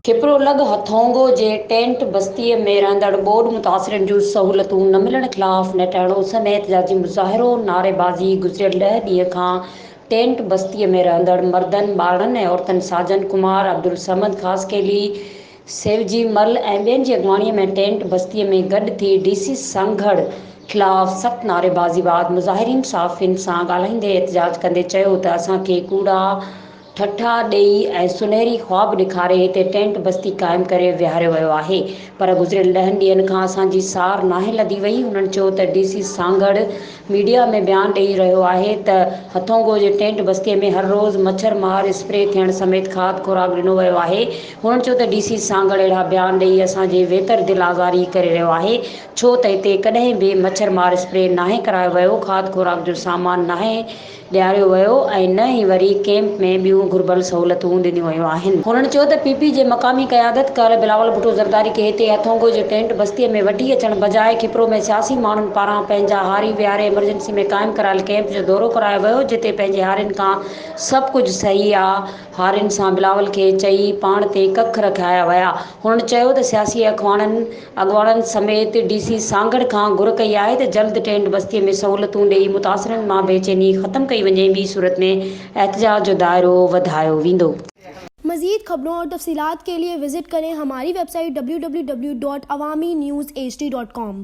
کپرو لڳ هٿونگو جي ٽينٽ بستيء ۾ رهندڙ ٻوڏ متاثرن جون سهولتون نه ملڻ خلاف نٽهڻ اس ۾ احتجاجي مظاهرو، نعريبازي، گذريل ڏهه ڏينهن کان ٽينٽ بستيء ۾ رهندڙ مردن، ٻارڙن ۽ عورتن ساجن ڪمار، عبدالصمد خاصخيلي، سيوجي مل ۽ ٻين جي اڳواڻيء ۾ ٽينٽ بستيء ۾ گڏ ٿي ڊي سي سانگهڙ خلاف سخت نعريبازي بعد مظاهرين صحافين سان ڳالهائيندي احتجاج ڪندي چيو ته اسان کي ڪوڙا ٺٺا ڏيئي ۽ سنهري خواب ڏيکاري هتي ٽينٽ بستي قائم ڪري ويهاريو ويو آهي پر گذريل ڏهن ڏينهن کان اسان جي سار ناهي لڌي وئي. هنن چيو ته ڊي سي سانگهڙ ميڊيا ۾ بيان ڏئي رهيو آهي ته هٿونگو جي ٽينٽ بستي ۾ هر روز مڇر مار اسپري ٿيڻ سميت کاڌ خوراڪ ڏنو ويو آهي. هنن چيو ته ڊي سي سانگهڙ اهڙا بيان ڏئي اسان جي ويتر دل آزاري ڪري رهيو آهي ڇو ته هتي ڪڏهن به مڇر مار اسپري ناهي ڪرايو ويو کاڌ خوراڪ جو سامان ناهي ڏياريو ويو ۽ نه ئي وري ڪيمپ ۾ ٻيون گهربل سهولتون ڏنيون ويون آهن. هنن چيو ته پي پي جي مقامي قيادت ڪالهه بلاول ڀٽو زرداري کي هتي هٿونگو جي ٽينٽ بستي ۾ وٺي اچڻ بجاء کپرو ۾ سياسي ماڻهن پاران پنهنجا هاري ويهاري ايمرجنسي ۾ قائم ڪرايل ڪيمپ جو دورو ڪرايو ويو جتي پنهنجي هارين کان سڀ ڪجهه صحيح آ هارين سان بلاول کي چئي پاڻ تي ڪک رکايا ويا. هنن چيو ته سياسي اڳواڻن اڳواڻن سميت ڊي سي سانگهڙ کان گهر ڪئي آهي ته جلد ٽينٽ بستي ۾ سهولتون ڏئي متاثرن مان بيچيني ختم ڪئي وڃي ٻي صورت ۾ احتجاج جو دائرو وڌايو ويندو. مزيد خبرون اور تفصيلات ڪي ليي وزٽ ڪرين ھماري web site www.awamiNewsHD.com.